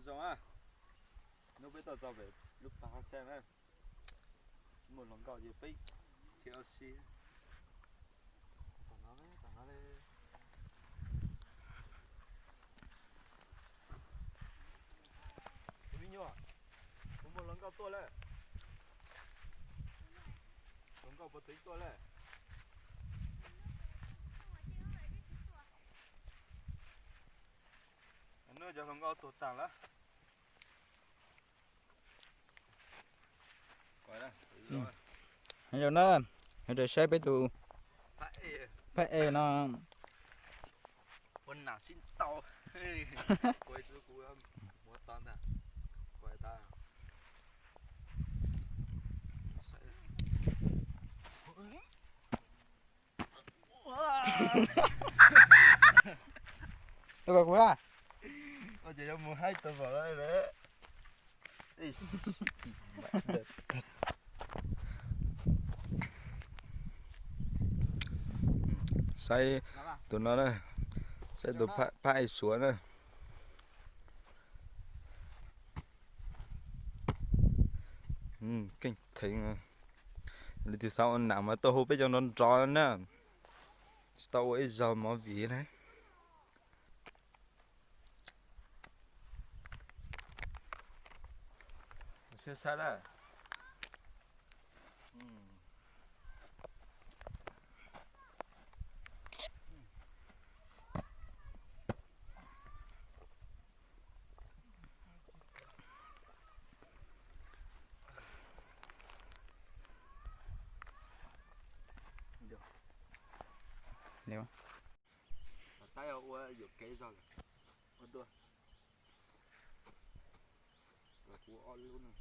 Zoo a, hnub peb tuaj txog pem lub pas Haj Xeeb na, muaj hluas nkauj ces peb thiaj ua si. Tus me nyuam, kuv muaj hluas nkauj tuaj lawm. Hluas nkauj puas twv tuaj lawm? Hnub cov hluas nkauj tuag tag lawm. Yog na, yog saib peb tus phab ej no. Ua kuv a. Ces yuav mus haib tau vauv lawm. Saib tus no na, saib tus phab ej Suav na. Keej theev. Leej twg xav ua nam mas tuaj hu peb cov nrov nrov na, tsis tau ua ib zaug movie na. Saib saib na. Tab ua yuam kev zog lawm. Ua dua. Kuv ob lub no.